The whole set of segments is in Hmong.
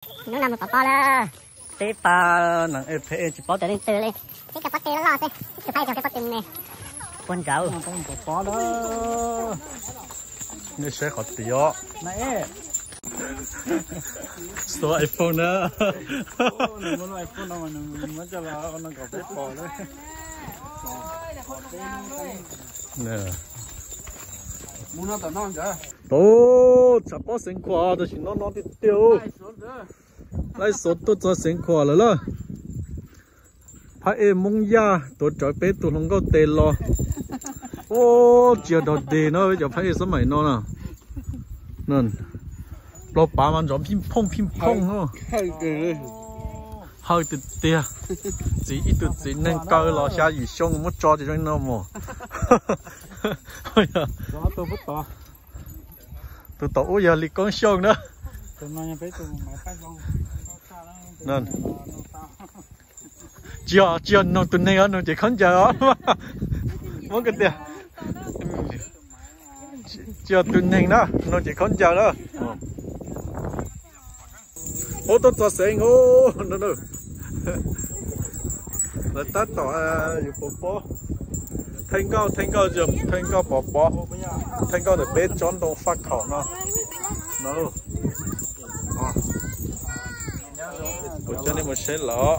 Hnub no mus pov pob lawm. Peb pab neeg phem tsis paub tias leej twg li. Peb cov pob tw loj loj xwb, ib tug pab ib tug peb pob tw ne. Puag nrad pov pob lawm. Nej saib qhov tid os. Xuab iPhone na. Tus tshav pob Xeev Khuam tam sim no no tiag tiag. Laib xuav tuaj txog Xeev Khuam lawm lawm. Phab ej Moob Yaj tuav rawv peb tus hluas nkauj tes los. Ub, tsis yog dog dig no, cov phab ej xab maim no na. Plaub pav mas ntxov phij phooj phij phooj no. Hawj tiag tiag. Txiv ib tug txiv neeg kaw los xya yim xyoo muab tso ces zoo no mus. Tus tom ub yog Li Koob Xyooj na. Tsis yog, tsis yog nug tus neeg os, nug ces khaub ncaws os. Muab kiag tias, tsis yog tus neeg na, nug ces khaub ncaws na. Ub, tuaj txog Xeev Khuam no. Lawv tab tom yuav pov pob. Theej Nkauj, Theej Nkauj, Theej Nkauj pov pob. Theej Nkauj ntawm peb tsob ntoo faj khaum no. No. Kuv coj nej mus saib los.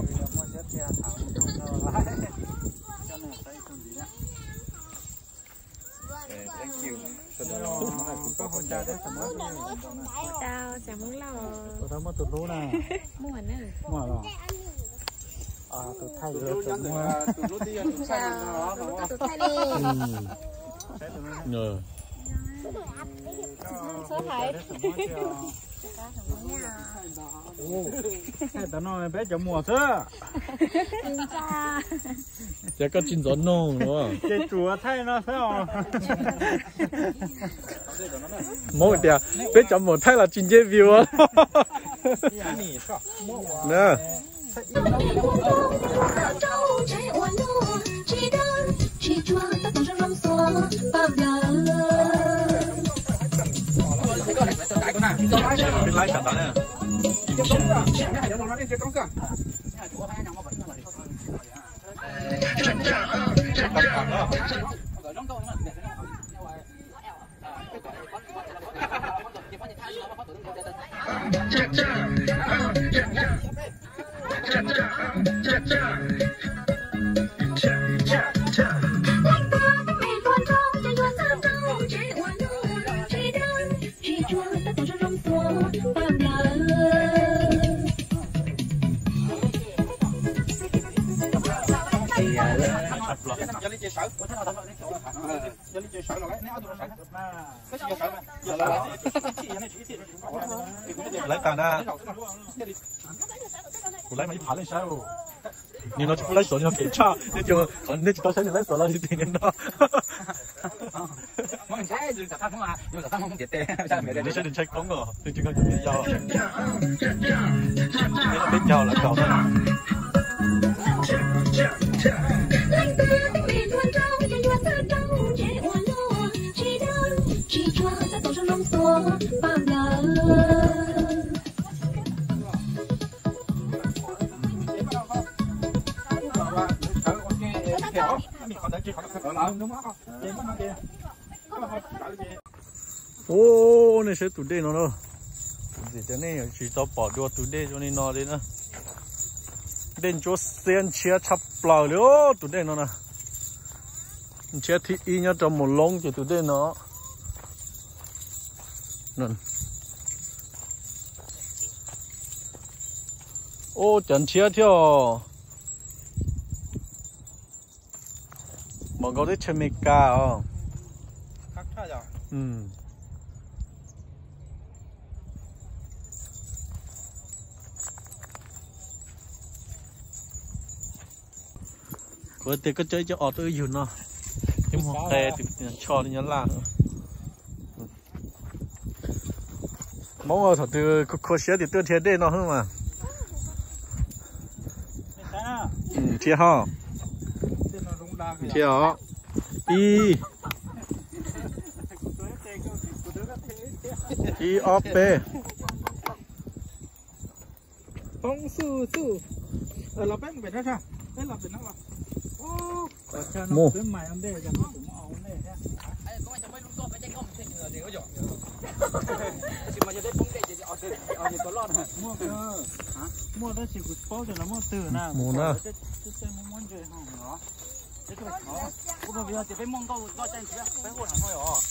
Tau, xav Hmoob Lauj. Muaj na. Muaj los? Tus thaij, tus thaij li. Thaij tam no peb cov muam xwb. Ces koj tsis ntxov noog los? Ces tsuas thaij no xwb os. Hmoob tias peb cov muam thaij los tsis nce view. Lawv tas na. Kuv laib mas ib phav leej saib. Nim no tsis pub laib xov yog kev tshaj, nej tsis tau saib nws laib xov los li tias nim no. Saib nws ntshai koob os, nws tsis nco yau. Peb caug lawv kaum na. Ub, nej saib tus dej no na. Kuv txiv tias nej tsis tau pom dua tus dej zoo li no li na. Dej ntsuab xiab ntshiab tshaj plaws li tus dej no na. Ntshiab thib ib nyob rau Mus Loob ces tus dej no. Ub, cov ntshiab thiab os. Npaum nkaus teb chaws Amelikas os. Kuv tias koj coj ib co os tuaj wb yug no. Ib muag qe tus tsho li nyob laj. Hmoob thaum twg khua khua siab tias tuaj dhia dej no xwb mas. Dhia ho. Dhia os. Ib, ib ob peb. Poob xwb xwb. Los peb mus pem no, peb los pem no los. Mus. Muaj tab sis kuv paub tias lawv muaj twg na. Mus na. Peb muaj nkauj caij ntsis peb hu no os.